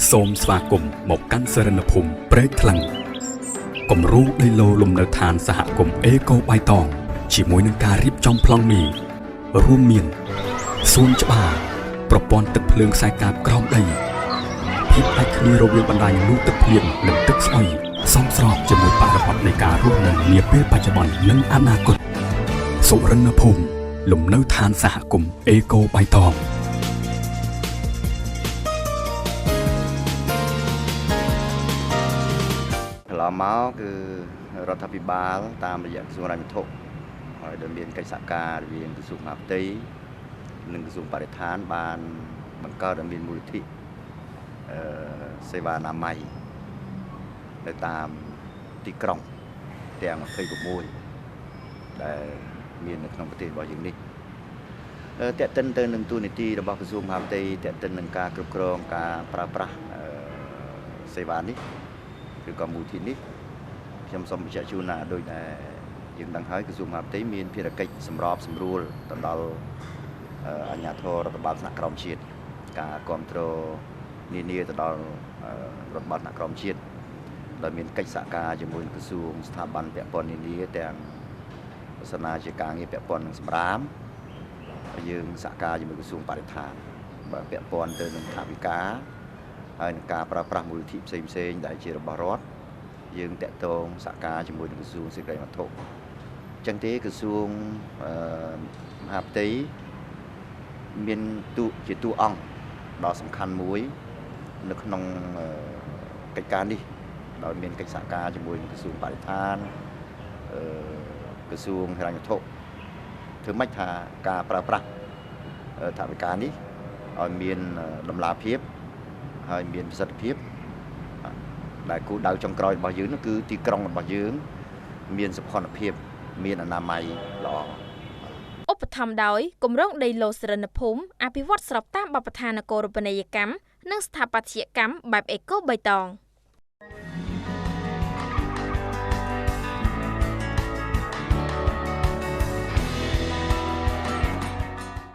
សូមស្វាគមន៍មកកាន់សរិនភូមិព្រែកថ្លឹងគំរូដីឡូលំនៅឋានសហគមន៍អេកូបៃតងជាមួយនឹងការរៀបចំប្លង់មីរួមមានសួនច្បារប្រព័ន្ធទឹកភ្លើងខ្សែកាបក្រោមដីភាពដាច់គ្នារវាងបណ្ដាញលូទឹកភ្លៀងនិងទឹកស្អុយសមស្របជាមួយបរិបទនៃការរស់នៅនាពេលបច្ចុប្បន្ននិងអនាគតសុរិនភូមិលំនៅឋានសហគមន៍អេកូបៃតង កន្លងមកគឺរដ្ឋាភិបាលតាមរយៈក្រសួងហិរញ្ញវត្ថុហើយដែលមានកិច្ចសហការរវាងក្រសួងមហាផ្ទៃនិងក្រសួងបរិស្ថានបានបង្កើតឲ្យមានមូលនិធិសេវាអនាម័យនៅតាមទីក្រុងទាំង26ដែលមាននៅក្នុងប្រទេសរបស់យើងនេះទាក់ទិនទៅនឹងតួនាទីរបស់ក្រសួងមហាផ្ទៃទាក់ទិននឹងការគ្រប់គ្រងការប្រើប្រាស់សេវានេះឬក៏មូលនិធិនេះខ្ញុំសូមបញ្ជាក់ជូនថាដោយតែយើងដឹងហើយក្រសួងមហាផ្ទៃមានភារកិច្ចសម្របសម្រួលទៅដល់អាជ្ញាធររដ្ឋបាលថ្នាក់ក្រោមជាតិការគ្រប់គ្រងនានាទៅដល់រដ្ឋបាលថ្នាក់ក្រោមជាតិដោយមានកិច្ចសហការជាមួយក្រសួងស្ថាប័នពាក់ព័ន្ធនានាទាំងសនាជាការងារពាក់ព័ន្ធនឹងសម្រាមយើងសហការជាមួយក្រសួងបរិស្ថានបើពាក់ព័ន្ធទៅនឹងថវិកាហើយនឹងការប្រើប្រាស់មូលនិធិផ្សេងៗដែលជារបស់រដ្ឋយើងតាក់ទងសហការជាមួយនឹងក្រសួងសេដ្ឋកិច្ចវត្ថុអញ្ចឹងទេក្រសួងមហាផ្ទៃមានតួជាតួអង្គដ៏សំខាន់មួយនៅក្នុងកិច្ចការនេះដោយមានកិច្ចសហការជាមួយនឹងក្រសួងបរិស្ថានក្រសួងហិរញ្ញវត្ថុធ្វើម៉េចថាការប្រើប្រាស់ថវិកានេះឲ្យមានតម្លាភាពហើយមានប្រសិទ្ធភាពដែលគោលដៅចុងក្រោយរបស់យើងនោះគឺទីក្រុងរបស់យើងមានសោភណភាពមានអនាម័យល្អឧបត្ថម្ភដោយគម្រោងដីឡូសរិនភូមិអភិវឌ្ឍស្របតាមបទដ្ឋាននគររូបនីយកម្មនិងស្ថាបត្យកម្មបែបអេកូបៃតង។